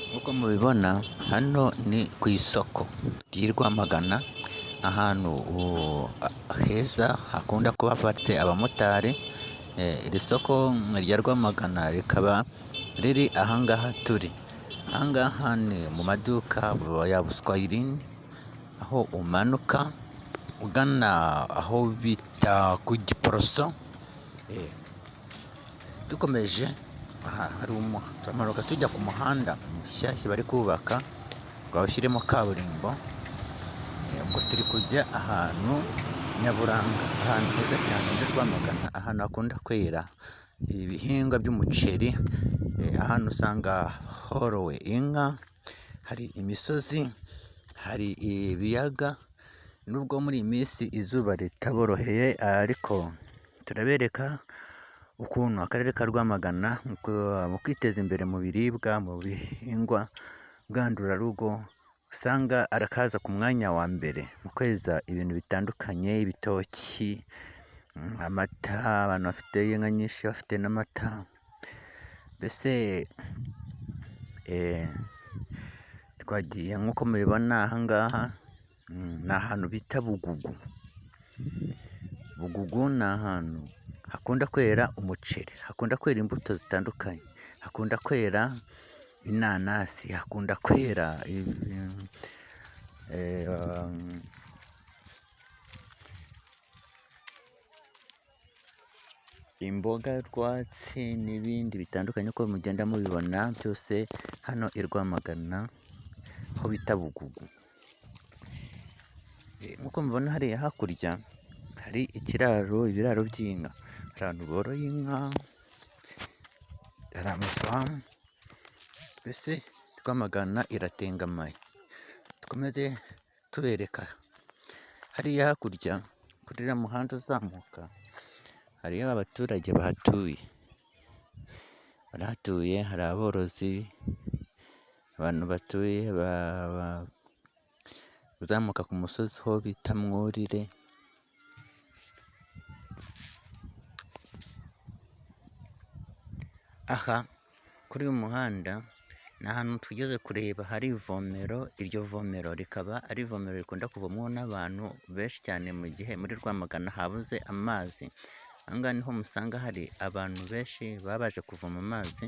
Nk'uko mubibona hano ni ku isoko ry'i Rwamagana, ahantu heza hakunda kuba haparitse abamotari. Iri soko rya Rwamagana rikaba riri ahangaha turi. Ahangaha ni mu maduka ya Buswayirini, aho umanuka ugana aho bita ku Giporoso. Dukomeje turamanuka tujya ku muhanda mushyashya bari kubaka ngo bawushyiremo kaburimbo. Ubwo turi kujya ahantu nyaburanga, ahantu heza cyane muri Rwamagana, ahantu hakunda kwera ibihingwa by'umuceri, ahantu usanga horowe inka, hari imisozi, hari ibiyaga. Nubwo muri iyi minsi izuba ritaboroheye, ariko turabereka ukuntu akarere ka Rwamagana mu kwiteza imbere mu biribwa, mu bihingwa ngandurarugo, usanga arakaza ku mwanya wa mbere mu kweza ibintu bitandukanye: ibitoki, amata. Abantu bafite inka nyinshi bafite n'amata. Mbese twagiye nk'uko mubibona ahangaha ni ahantu bita Bugugu. Bugugu ni ahantu hakunda kwera umuceri, hakunda kwera imbuto zitandukanye, hakunda kwera inanasi, hakunda kwera imboga rwatsi n'ibindi bitandukanye, uko mugenda mubibona byose hano i Rwamagana aho bita Bugugu. Nk'uko mubibona hariya hakurya hari ikiraro, ibiraro by'inka, hari ahantu boroye inka, hari amafamu, mbese Rwamagana iratengamaye. Dukomeze tubereka hariya hakurya kuri uriya muhanda uzamuka, hariyo abaturage bahatuye, barahatuye, hari aborozi, abantu batuye uzamuka ku musozi aho bita Mwurire. Aha kuri uyu muhanda ni ahantu tugeze kureba hari ivomero. Iryo vomero rikaba ari ivomero rikunda kuvomwaho n'abantu benshi cyane mu gihe muri Rwamagana habuze amazi. Aha ngaha niho musanga hari abantu benshi baba baje kuvoma amazi,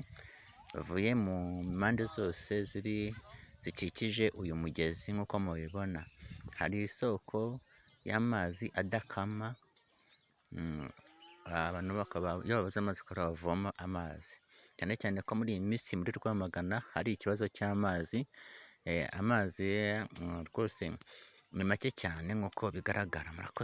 bavuye mu mpande zose ziri zikikije uyu mugezi. Nk'uko mubibona hari isoko y'amazi adakama, abantu bakaba iyo babuze amazi bakaba bavoma amazi, cyane cyane ko muri iyi minsi muri Rwamagana hari ikibazo cy'amazi. Amazi rwose ni make cyane nk'uko bigaragara. Murakoze.